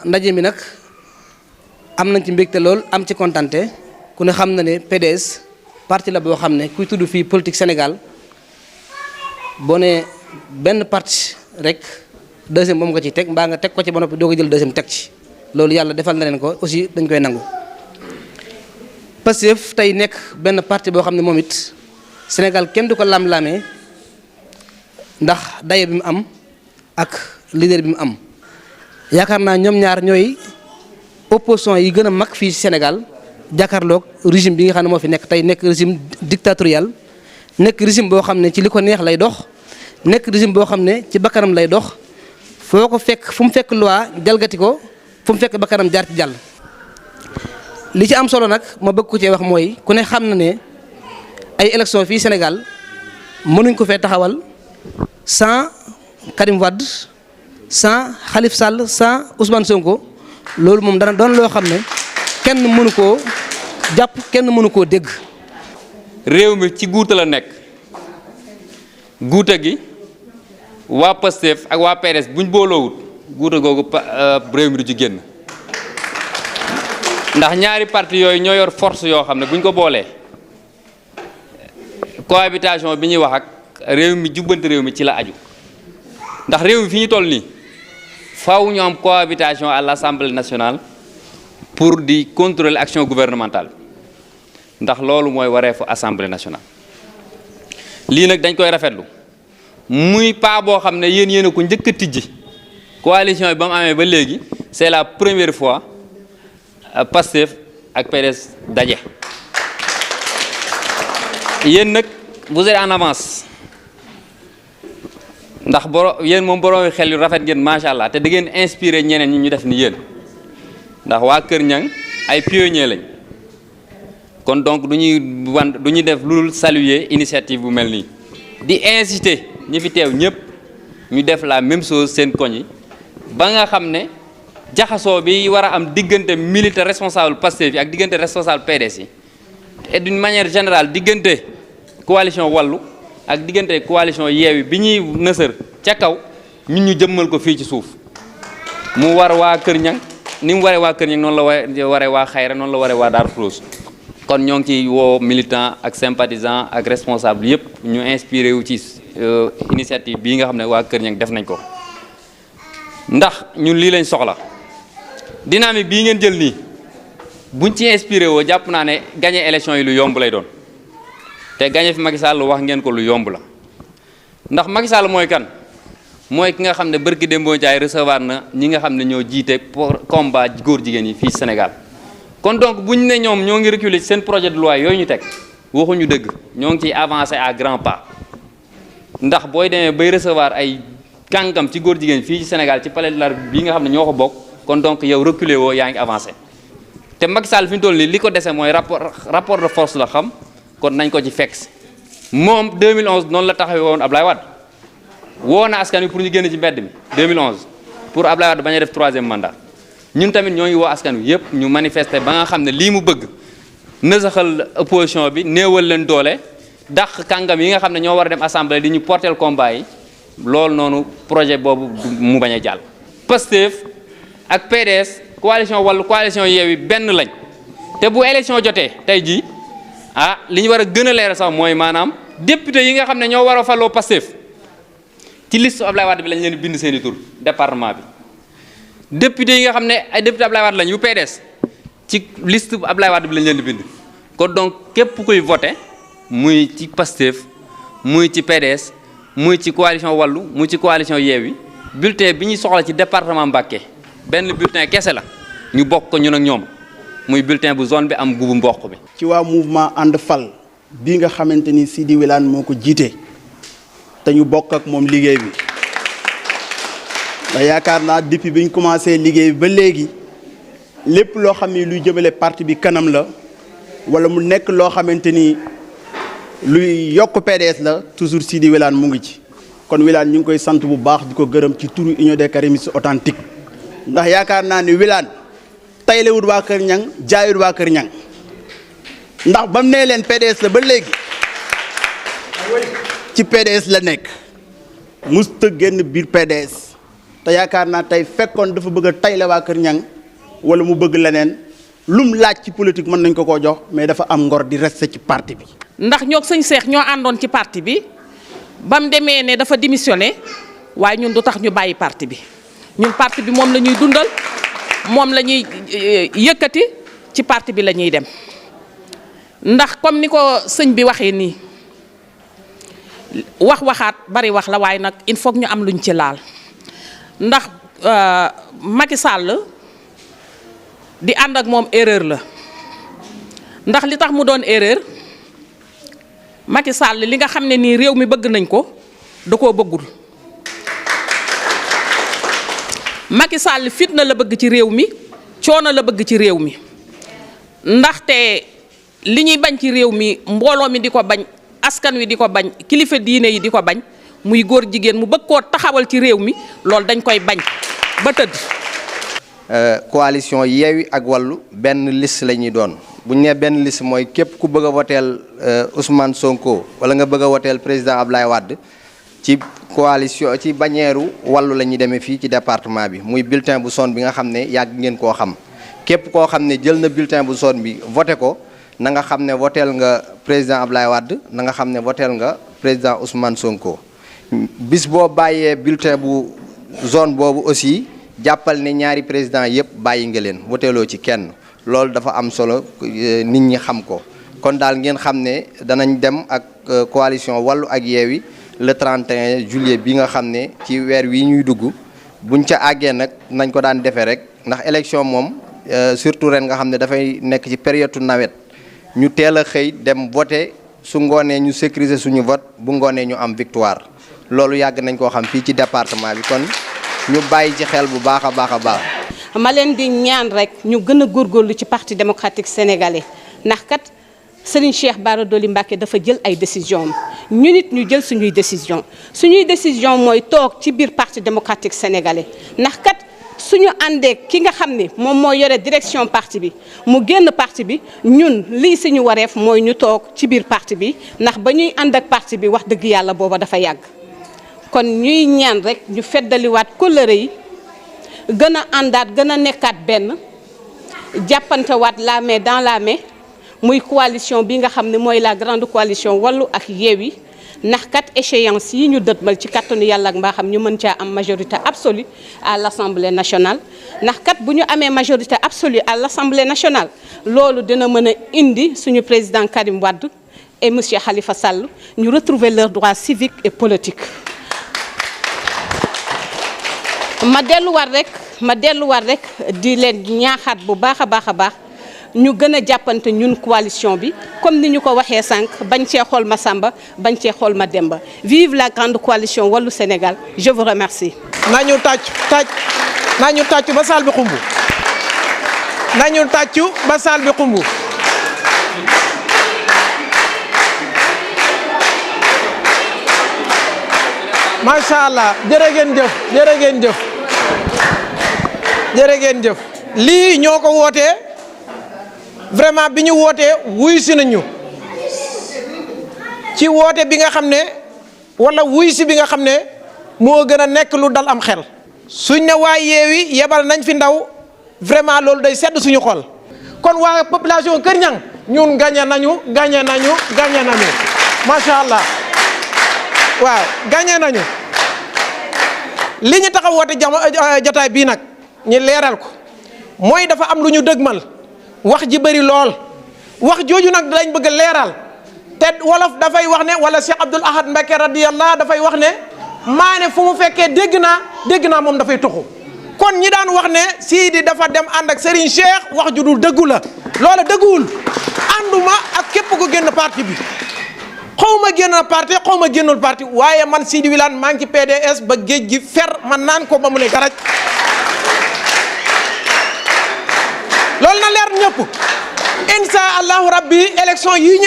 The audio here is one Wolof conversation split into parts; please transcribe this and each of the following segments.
ndaje mi nag am nañ ci mbégte lool am ci kontante ku ne xam na ne PDS parti la boo xam ne kuy tudd fii politique Sénégal boo ne benn parti rek deuxième moom nga ciy teg mbaa nga teg ko ci ba noppi doo ko jël deuxième teg ci loolu yàlla defal na leen ko aussi dañ koy nangu. Pastef tey nekk benn parti boo xam ne moom it Sénégal kenn du ko lam-lamee ndax daye bi mu am ak leader bi mu am yaakaar naa ñoom ñaar ñooy opposition yi gën a mag fii Sénégal jàkkaarloog régime bi nga xam ne moo fi nekk tey nekk régime dictatorial nekk régime boo xam ne ci li ko neex lay dox nekk régime boo xam ne ci bakkanam lay dox foo ko fekk fu mu fekk loi jalgati ko fu mu fekk bakkanam jaar ci jàll. li ci am solo nag ma bëgg ko cee wax mooy ku ne xam na ne ay élection fii Sénégal mënuñ ko fee taxawal sans Karim Wade sans Khalifa Sall sans Ousmane Sonko loolu moom dana doon loo xam ne kenn mënu koo jàpp kenn mënu koo dégg. réew mi ci guuta la nekk guuta gi waa Pastef ak waa PDS buñ booloowut guuta googu réew mi du ci génn ndax ñaari parti yooyu ñoo yor force yoo xam ne buñ ko boolee cohabitation bi ñuy wax ak réew mi jubbante réew mi ci la aju ndax réew mi fi ñu toll nii faaw ñu am cohabitation à l'Assemblée nationale pour di contrôler action gouvernementale ndax loolu mooy wareefu Assemblée nationale. lii nag dañ koy rafetlu muy pas boo xam ne yéen a ko njëkk a tijji coalition bi ba mu amee ba léegi c'est la première fois Pastef ak PDS daje. yéen nag vous êtes en avance ndax yéen moom borom xel yu rafet ngeen macha allah te da ngeen inspiré ñeneen ñi ñu def ni yéen ndax waa Kër Ñang ay pionniers lañ kon donc du ñuy def lu dul saluer initiative bu mel nii. di inciter ñi fi teew ñëpp ñu def la même chose seen koñ yi ba nga xam ne jaxasoo bi war a am diggante militaire responsable Pastef yi ak diggante responsable PDS yi et d'une manière générale diggante coalition Wallu ak diggante coalition Yewwi bi ñuy nësër ca kaw ñun ñu jëmmal ko fii ci suuf mu war waa Kër Ñang ni mu waree waa Kër Ñang noonu la waree waa Xayra noonu la waree waa Darou Khoudoss kon ñoo ngi ciy woo militant ak sympathisant ak responsable yëpp ñu inspiré wu ci initiative bii nga xam ne waa Kër Ñang def nañ ko ndax ñun lii lañ soxla dynamique bii ngeen jël nii buñ ci inspiré woo jàpp naa ne gagné élection yi lu yomb lay doon te gagné fi Macky Sall wax ngeen ko lu yomb la ndax Macky Sall mooy kan mooy ki nga xam ne barki Dembo Ndiaye recevoir na ñi nga xam ne ñoo jiite pour combat góor jigéen yi fii Sénégal kon donc buñ ne ñoom ñoo ngi reculer seen projet de loi yooyu ñu teg waxuñu dëgg ñoo ngi ciy avancer à grands pas ndax booy demee bay recevoir ay kàngam ci góor jigéen fii ci Sénégal ci palais de la République bi nga xam ne ñoo ko bokk kon donc yow reculer woo yaa ngi avancé te Macky Sall fi mu toll nii li ko dese mooy rapport de force la xam kon nañ ko ci fekk si moom 2011 noonu la taxawee woon Ablaye Wade woo na askan wi pour ñu génn ci mbedd mi 2011 pour Ablaye Wade bañ a def 3e mandat ñun tamit ñoo ngi woo askan wi yëpp ñu manifester ba nga xam ne lii mu bëgg nësaxal opposition bi néewal leen doole dàq kàngam yi nga xam ne ñoo war a dem assemblée di ñu porter combat yi loolu noonu projet boobu mu bañ a jàll. Pastef ak PDS coalition Wallu coalition Yewwi benn lañ te bu élection jotee tey jii li ñu war a gën a leeral sax mooy maanaam député yi nga xam ne ñoo war a faloo Pastef ci liste Ablaye Wade bi lañ leen bind seen i tur département bi. député yi nga xam ne ay député Ablaye Wade lañ yu PDS ci liste Ablaye Wade bi lañ leen di bind kon donc képp kuy voté muy ci Pastef muy ci PDS muy ci coalition Wallu muy ci coalition Yewwi bulletin bi ñuy soxla ci département Mbacké benn bulletin kese la ñu bokk ko ñun ak ñoom muy bulletin bu zone bi am gubu mboq bi. ci waa mouvement ànd fal bii nga xamante ni Sidi Wilane moo ko jiite te ñu bokk ak moom liggéey bi. ndax yaakaar naa depuis bi ñu commencé liggéey ba léegi lépp loo xam ni luy jëmale parti bi kanam la wala mu nekk loo xamante ni luy yokk PDS la toujours Sidi Wilane mu ngi ci. kon Wilane ñu ngi koy sant bu baax di ko gërëm ci turu Union des Karimistes authentiques ndax yaakaar naa ni Wilane taylewut waa Kër Ñang jaayut waa Kër Ñang ndax ba mu nee leen PDS la ba léegi ci PDS la nekk musta génn biir PDS. te yaakaar naa tey fekkoon dafa bëgg a tayle waa Kër Ñang wala mu bëgg leneen lum laaj ci politique mën nañ ko koo jox mais dafa am ngor di rester ci parti bi. ndax ñoo sëñ Cheikh ñoo àndoon ci parti bi ba mu demee ne dafa démissionné waaye ñun du tax ñu bàyyi parti bi ñun parti bi moom la ñuy dundal moom la ñuy yëkkati ci parti bi la ñuy dem ndax comme ni ko sëñ bi waxee nii waxaat bari wax la waaye nag il faut ñu am luñ ci laal ndax Macky Sall di ànd ak moom erreur la ndax li tax mu doon erreur Macky Sall li nga xam ne nii réew mi bëgg nañ ko da koo bëggul Macky Sall fitna la bëgg ci réew mi coono la bëgg ci réew mi ndaxte li ñuy bañ ci réew mi mbooloo mi di ko bañ askan wi di ko bañ kilifa diine yi di ko bañ muy góor jigéen mu bëgg koo taxawal ci réew mi loolu dañ koy bañ ba tëdd. coalition Yewwi ak Wallu benn liste la ñuy doon bu ñu nee benn liste mooy képp ku bëgg a woteel Ousmane Sonko wala nga bëgg a woteel président Ablaye Wade ci coalition ci bannière Wallu la ñuy demee fii ci département bi muy bulletin bu son bi nga xam ne yàgg ngeen koo xam képp koo xam ne jël na bulletin bu son bi voté ko na nga xam ne woteel nga président Ablaye Wade na nga xam ne woteel nga président Ousmane Sonko bis boo bàyyee bulletin bu zone boobu aussi jàppal ne ñaari président yëpp bàyyi nga leen woteeloo ci kenn loolu dafa am solo nit ñi xam ko kon daal ngeen xam ne danañ dem ak coalition Wallu ak Yewwi le 31 juillet bi nga xam ne ci weer wi ñuy dugg buñ ca àggee nag nañ ko daan defee rek ndax élection moom surtout ren nga xam ne dafay nekk ci période nawet ñu teel a xëy dem voter su ngoonee ñu sécuriser suñu vote bu ngoonee ñu am victoire loolu yàgg nañ koo xam fii ci département bi kon ñu bàyyi ci xel bu baax a baax a baax. ma leen di ñaan rek ñu gën a góorgóorlu ci parti démocratique sénégalais ndax kat Serigne Cheikh Bara Dolly Mbacké dafa jël ay décision am ñu nit ñu jël suñuy décision mooy toog ci biir parti démocratique sénégalais ndax kat suñu àndee ki nga xam ne moom moo yore direction parti bi mu génn parti bi ñun lii suñu wareef mooy ñu toog ci biir parti bi ndax ba ñuy ànd ak parti bi wax dëgg yàlla booba dafa yàgg kon ñuy ñaan rek ñu feddaliwaat kóllëre yi gën a àndaat gën a nekkaat benn jàppantewaat la main dans la main muy coalition bi nga xam ne mooy la grande coalition Wallu ak Yewwi ndax kat échéance yi ñu dëtmal ci kattanu yàlla ak mbaaxam ñu mën caa am majorité absolue à l'Assemblée nationale ndax kat bu ñu amee majorité absolue à l'Assemblée nationale loolu dina mën a indi suñu président Karim Wade et monsieur Khalifa Sall ñu retrouver leurs droits civiques et politiques. ma delluwaat rek di leen ñaaxaat bu baax a baax ñu gën a jàppante ñun coalition bi comme ni ñu ko waxee sànq bañ cee xool ma Samba bañ cee xool ma Demba vive la grande coalition Wallu Sénégal je vous remercie. nañu tàccu ba saal bi xumbu nañu tàccu ba saal bi xumbu macha allah jërë ngeen jëf lii ñoo ko wootee vraiment bi ñu wootee wuy si nañu ci woote bi nga xam ne wala wuy si bi nga xam ne moo gën a nekk lu dal am xel suñ ne waa Yewwi yebal nañ fi ndaw vraiment loolu day sedd suñu xol kon waa population Kër Ñang ñun gagné nañu macha allah waaw gagné nañu li ñu tax a woote jotaay bii nag ñu leeral ko mooy dafa am lu ñu dëgmal wax ji bëri lool wax jooju nag lañ bëgg leeral te wolof dafay wax ne wala Cheikh Abdoul Ahad Mbacké radiyallahu dafay wax ne maane fu mu fekkee dégg naa moom dafay tuxu kon ñi daan wax ne Sidi dafa dem ànd ak Serigne Cheikh wax ju dul dëggu la loola dëgguwul ànduma ak képp ko génn parti bi xaw ma génn parti xaw ma génnul parti waaye man Sidi Wilane maa ngi ci PDS ba géej gi fer man naan ko ba mu ne garaj loolu na leer ñëpp insha allahu rabbi élection yii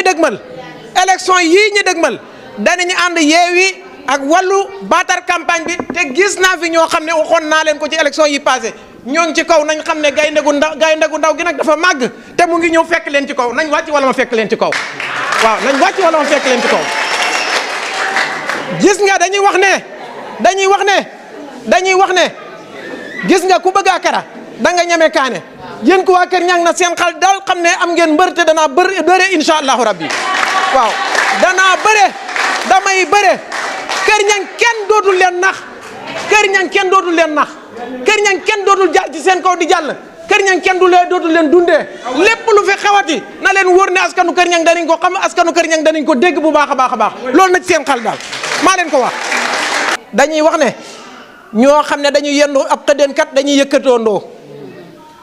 ñu dëgmal danañu ànd Yewwi ak Wallu baatar campagne bi te gis naa fi ñoo xam ne waxoon naa leen ko ci élection yi passé ñoo ngi ci kaw nañ xam ne gaynde gu ndaw gi nag dafa màgg te mu ngi ñëw fekk leen ci kaw nañ wàcc wala ma fekk leen ci kaw waaw nañ wàcc wala ma fekk leen ci kaw gis nga dañuy wax ne gis nga ku bëgg akara da nga ñeme kaane yéen ko waa Kër Ñang na seen xal daal xam ne am ngeen mbër te danaa bëre incha allahu rabbi waaw danaa bëre damay bëre Kër Ñang kenn dootul leen nax Kër Ñang kenn dootul leen nax Kër Ñang kenn dootul jàll ci seen kaw di jàll Kër Ñang kenn dootul leen dundee lépp lu fi xewati na leen wóor ne askanu Kër Ñang danañ ko xam askanu Kër Ñang danañ ko dégg bu baax a baax a baax loolu nag seen xal daal maa leen ko wax. dañuy wax ne ñoo xam ne dañuy yendu ab tëddeenkat dañuy yëkkatoondoo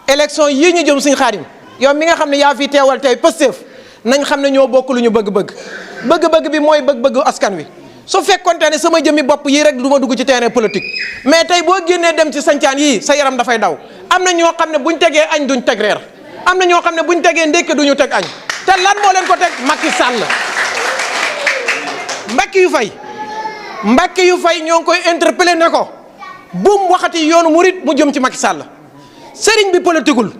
élection yii ñu jëm suñ Xaadim yow mi nga xam ne yaa fi teewal tey Pastef nañ xam ne ñoo bokk lu ñu bëgg-bëgg bi mooy bëgg-bëggu askan wi su fekkonte ne sama jëmmi bopp yii rek du ma dugg ci terrain politique mais tey boo génnee dem ci sancaan yii sa yaram dafay daw am na ñoo xam ne buñ tegee añ duñ teg reer am na ñoo xam ne buñ tegee ndékke duñu teg añ te lan moo leen ko teg Macky Sall Mbacke yu fay ñoo ngi koy interpellé ne ko bum waxati yoonu murit mu jëm ci Macky Sall sëriñ bi politigul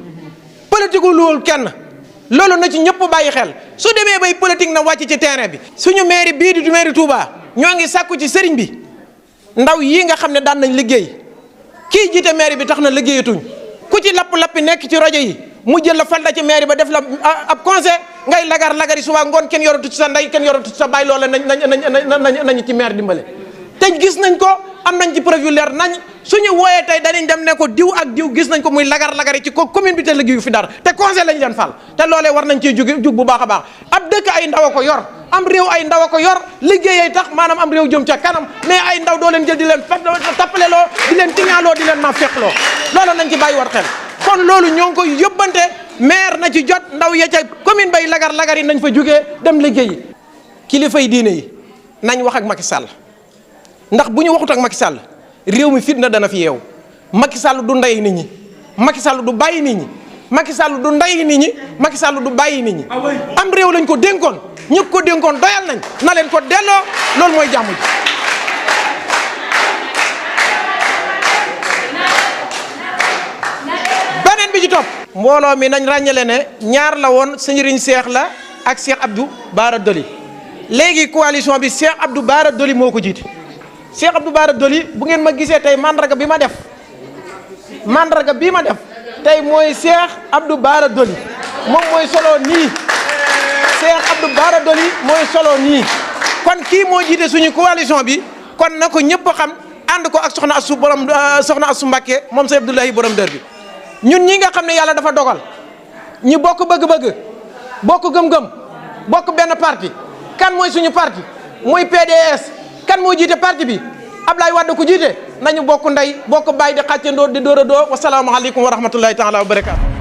loolu kenn loolu na ci ñëpp bàyyi xel su demee bay politique na wàcc ci terrain bi suñu mairie bii di mairie Touba ñoo ngi sàkku ci sëriñ bi ndaw yii nga xam ne daan nañ liggéey kii jiite mairie bi tax na liggéeyatuñ ku ci lapp-lappi nekk ci rajo yi mu jël la fal la ci mairie ba def la ab conseil ngay lagari suba ngoon kenn yoratu ci sa ndey kenn yoratu ci sa baay loola nañ ci maire dimbale te gis nañ ko am nañ ci preuve yu leer nañ suñu wooyee tey danañ dem ne ko diw ak diw gis nañ ko muy lagari ci ko commune bi te liggéeyu fi dara te conseil lañ leen fal te loolee war nañ ciy jug bu baax a baax ab dëkk ay ndaw a ko yor am réew ay ndaw a ko yor liggéeyay tax maanaam am réew jëm ca kanam mais ay ndaw doo leen jël di leen tappale loo di leen tiñaaloo di leen naafeqloo loolu nañ ci bàyyi war xel kon loolu ñoo ngi koy yóbbante maire na ci jot ndaw ya ca commune bay lagar yi nañ fa jógee dem liggéeyi kilifa yi diine yi nañ wax ak Macky Sall ndax bu ñu waxut ak Macky Sall réew mi fitna dana fi yeew Macky Sall du ndey nit ñi Macky Sall du bàyyi nit ñi Macky Sall du ndey nit ñi Macky Sall du bàyyi nit ñi am réew lañ ko dénkoon ñu ko dénkoon doyal nañ na leen ko delloo loolu mooy jàmm ji beneen bi ci topp mbooloo mi nañ ràññale ne ñaar la woon sëriñ Cheikh la ak Cheikh Abdou Bara Dolly léegi coalition bi Cheikh Abdou Bara Dolly moo ko jiite Cheikh Abdou Bara Dolly bu ngeen ma gisee tey mandarga bi ma def tey mooy Cheikh Abdou Bara Dolly moom mooy solo nii Cheikh Abdou Bara Dolly mooy solo nii kon kii moo jiite suñu coalition bi kon na ko ñëpp xam ànd ko ak soxna Assou Mbacké moom Sëñ Abdoulahi borom dër bi ñun ñi nga xam ne yàlla dafa dogal ñu bokk bëgg-bëgg bokk gëm-gëm bokk benn parti kan mooy suñu parti mooy PDS kan moo jiite parti bi Ablaye Wade ko jiite nañu bokk ndey bokk baay di xàccandoo di dóor a doo wasalaamaaleykum wa rahmatullahi taala wa barakaatu